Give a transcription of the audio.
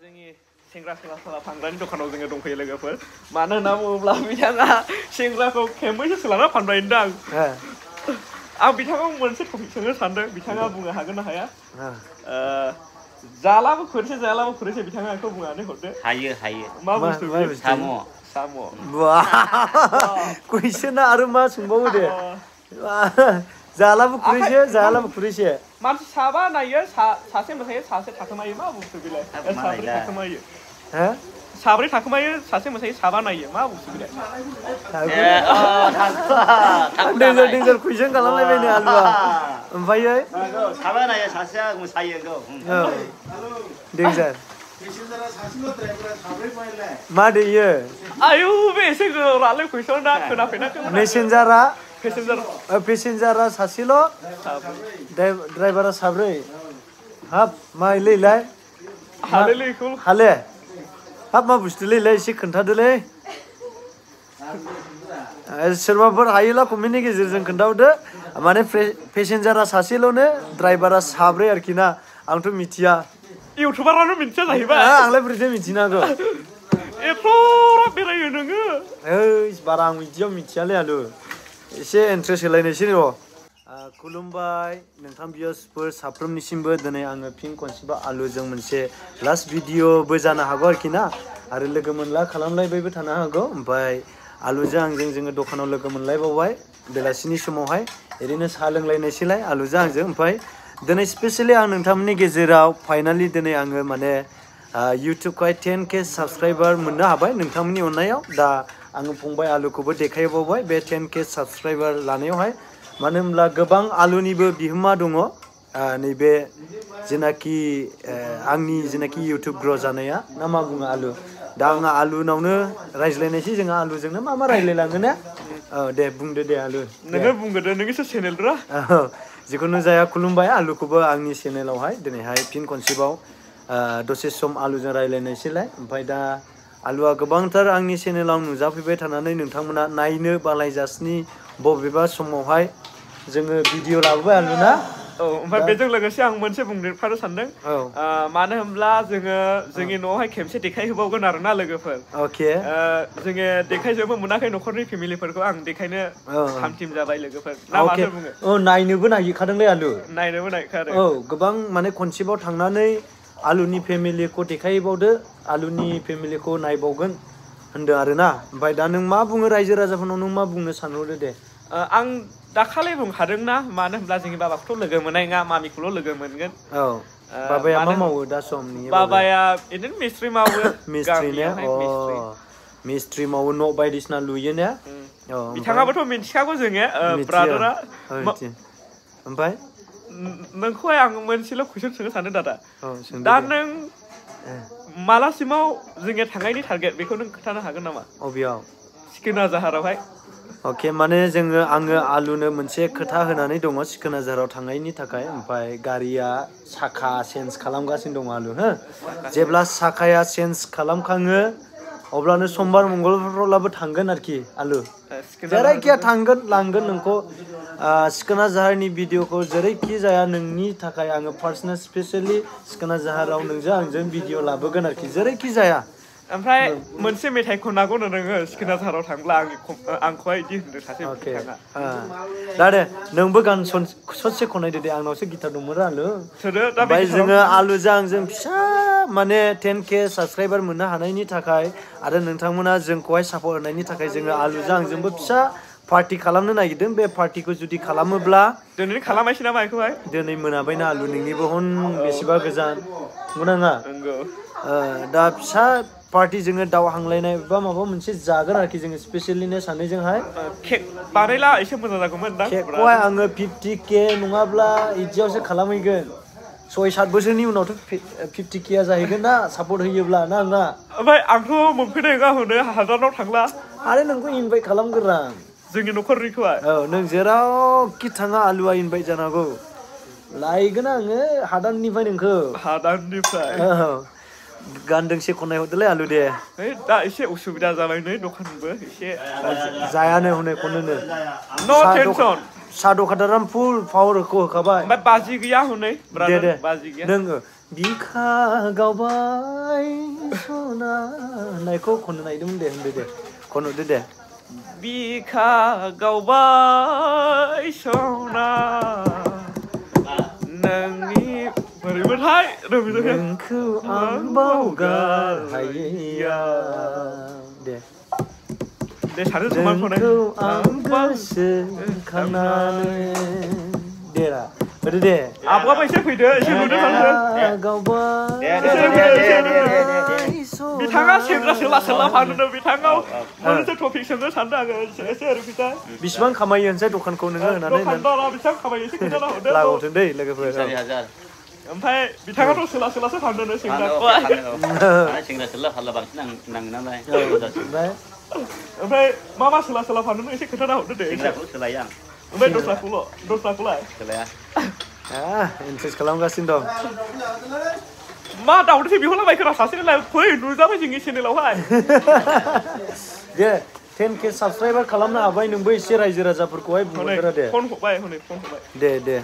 जोंनि सेंग्रा सिख्ला फानग्रानि दखानाव जोङो दंफैयो लोगोफोर मानो होनना बुङोब्ला बिथाङा सेंग्राखौ खेबैसो सोलाना फानबाय होनदों आं बिथाङा मोनसे टपिक सोंनो सानदों बिथाङा बुंनो हागोन ना हाया जालाबो खोरसे जालाबो खोरसे बिथाङा आंखौ बुंनानै हरदो हायो मा बुस्थु साम' साम' कुइसना आरो मा सोंबावो दे जालाबो खुरैसे मानसि साबा नायो सासे मोसायो सासे थाखोमायो मा बुस्थु बेलाय साब्रै थाखोमायो साब्रै थाखोमायो सासे मोसायो साबा नायो मा बुस्थु बेलाय डेन्जार कुइसन खालामलायबायनो आलुआ ओमफ्रायो साबा नायो सासेया मोसायो डेन्जार मा देयो आयु बे एसे गोरालै कुइसना खोनाफेराखै पेसेन्जारा सासेल' ड्राइभारा साब्रै हाब मा इलाय हाले हाब मा बुस्थुलैलाय एसे खोन्थादोलै सोरबाफोर हायोला कमेन्टनि गेजेरजों खोन्थाहरदो माने पेसेन्जारा सासेल'नो ड्राइभारा साब्रै आरोखि ना आंथ' मिथिया इउटुबारानो मिथिया जाहैबाय आंलाय बोरैथो मिथिनांगौ एथ' बेरायो नोङो बारा आं मिथियालै आलु एसे इन्ट्रेस्ट होलायनोसै र' खुलुमबाय नोंथां भिउयार्सफोर साफ्रोमनिसिमबो दिनै आङो फिन खनसेबाव आलुजों मोनसे लास्ट भिडिअबो जानो हागौ आरोखि ना आरो लोगो मोनला खालामलायबायबो थानो हागौ ओमफ्राय आलुजों आंजों जोङो दखानाव लोगो मोनलायबावबाय बेलासिनि समावहाय ओरैनो साहा लोंलायनायसैलाय आलुजों आंजों ओमफ्राय दिनै स्पेसियेलि आं नोंथांमोननि गेजेराव फाइनालि दिनै आङो माने इउटुबखौहाय 10K साबसक्राइबार मोननो हाबाय नोंथांमोननि अननायाव दा आङो फंबाय आलुखौबो देखायबावबाय बे 10K साबसक्राइबार लानायावहाय मानो होनब्ला गोबां आलुनिबो बिहोमा दङ नैबे जेनाखि आंनि जेनाखि इउटुब ग्र' जानाया ना मा बुङो आलु दा आङो आलुनावनो रायज्लायनायसै जोंहा आलुजोंनो मा रायज्लायलाङो ने दे बुंदो दे आलु नोङो बुंगोदो नोंनिसो चेनेलरा जिखुनु जाया खुलुमबाय आलुखौबो आंनि चेनेलावहाय दिनैहाय फिन खनसेबाव दसे सम आलुजों रायज्लायनायसैलाय ओमफ्राय दा आलुआ गोबांथार आंनि चेनेलाव नुजाफैबाय थानानै नोंथांमोना नायनो बालायजासिनि बबेबा समावहाय जोङो भिडिअ लाबोबाय आलु ना ओमफ्राय बेजों लोगोसे आं मोनसे बुंदेरफानो सानदों मानो होनब्ला जोङो जोंनि न'आवहाय खेबसे देखायहोबावगोन आरोना लोगोफोर जोङो देखायजोबनो मोनाखै न'खरनि फेमिलिफोरखौ आं देखायनो थाम जाबाय लोगोफोर ना माथो बुङो नायनोबो नायखादोंलै आलु नायनोबो नायखादों गोबां माने खनसेबाव थांनानै आलुनि फेमिलिखौ देखायबावदो आलुनि फेमिलिखौ नायबावगोन होनदों आरोना ओमफ्राय दा नों मा बुङो रायजो राजाफोरनाव नों मा बुंनो सानहरदो दे आं दाखालि बुंखादोंना मानो होनब्ला जोंनि बाबाखौथ' लोगो मोननाय नङा मामिखौल' लोगो मोनगोन बाबाया मा मावो दा समनि बाबाया बिदिनो मिस्ट्रि मावो मिस्ट्रि ने मिस्ट्रि मावो न' बायदिसिना लुयो ने बिथाङाबोथ' मिथिखागौ जोङो ब्रादारा ओमफ्राय नोंखौहाय आं मोनसेल' कुइसन सोंनो सानदों दादा दा नों मालासिमाव जोङो थांनायनि टारगेट बेखौ नों खोन्थानो हागोन नामा अबेयाव सिखोना जाहारावहाय माने आङो आलुनो मोनसे खोथा होनानै दङ सिखोना जाहाराव थांनायनि थाखाय ओमफ्राय गारिया साखा चेन्ज खालामगासिनो दङ आलु जेब्ला साखाया चेन्ज खालामखाङो अब्लानो समबार मंगलबारफ्रावब्लाबो थांगोन आरोखि आलु जेरैखिया थांगोन लांगोन नोंखौ सिखोना जाहारनि भिडिअखौ जेरैखि जाया नोंनि थाखाय आङो पार्सनेल स्पेसियेलि सिखोना जाहाराव नोंजों आंजों भिडिअ लाबोगोन आरोखि जेरैखि जाया ओमफ्राय मोनसे मेथाइ खननांगौनो नोङो सिखोना जाहाराव थांब्ला आंखौहाय बिदि होनदों सासे बिथाङा दा दे नोंबो गान ससे खननायदो दे आंनावसो गिटार दंमोन आलु ओमफ्राय जोङो आलुजों आंजों फिसा माने 10K साबसक्राइबार मोननो हानायनि थाखाय आरो नोंथांमोना जोंखौहाय सापर्ट होनायनि थाखाय जोङो आलुजों आंजोंबो फिसा पार्टि खालामनो नागिरदों बे पार्टिखौ जुदि खालामोब्ला दिनै खालामायसै नामा बेखौहाय दिनै मोनाबायना आलु नोंनिबो हन बेसेबा गोजान नङा दा फिसा पार्टि जोङो दाव हांलायनाय बा माबा मोनसे जागोन आरोखि जोङो स्पेसियेलिनो सानैजोंहाय केक बानायला एसे मोजां जागौमोन दा केकखौहाय आङो 50K नङाब्ला बिदियावसो खालामहैगोन 6-7 बोसोरनि उनावथ' 50Kआ जाहैगोन ना सापर्ट होयोब्ला ना नङा ओमफ्राय आंथ' मोनफैनाय नङा हनै हाजाराव थांला आरो नोंखौ इनभाइट खालामगोरां जोंनि न'खरनिखौहाय नों जेरावखि थाङा आलुआ इनभाइट जानांगौ लायगोन आङो हादाननिफ्राय नोंखौ गान दोंसे खननाय हरदोलै आलु दे दा एसे उसुबिदा जाबाय नै दखानबो एसे जायानो हनै खननोनो नो टेनसन साहा दखानदारा फुल पावारखौ होखाबाय ओमफ्राय बाजि गैया हनै दे बाजि गैया नोङो बिखा गावबाय सना नायखौ खननो नायदोंमोन दे होनदो दे खनहरदो दे बिखा गावबाय सना नोंनि बोरैमोनहाय नोंखौ आं बावगार हायैया दे सानो समान खनाय नोंखौ आं गोसोखांनानै देरा होदो दे आब'आबो एसे फैदो एसे नुदो थांदो बिथाङा सेंग्रासो लासोला फानदों बिथाङाव मोनसे टपिक सोंनो सानदों आङो एसे ओरै फैसा बिसिबां खामायो होनसै दखानखौ नोङो होनानै दखानदारा बेसेबां खामायो एसे खोन्थाना हरदो लागावथों दै लोगोफोर 4,000 ओमफ्राय बिथाङाथ' सोलासो फानदों सेंग्राखौ सेंग्रा सोला फारला बांसिन नाङो नालाय ओमफ्राय मा सोला फानदों एसे खोन्थाना हरदो दे सेंग्राखौ सोलायो आं ओमफ्राय दस्राखौलाय सोलाया इन्ट्रेस्ट खालामगासिनो दं मा दावदैसो बिहरलाबायखोरा सासेनिलाय फै नुजाबाय जोंनि चेनेलावहाय दे 10K साबसक्राइबार खालामनो हाबाय नोंबो एसे रायजो राजाफोरखौहाय बुंहरदो दे फन हरबाय दे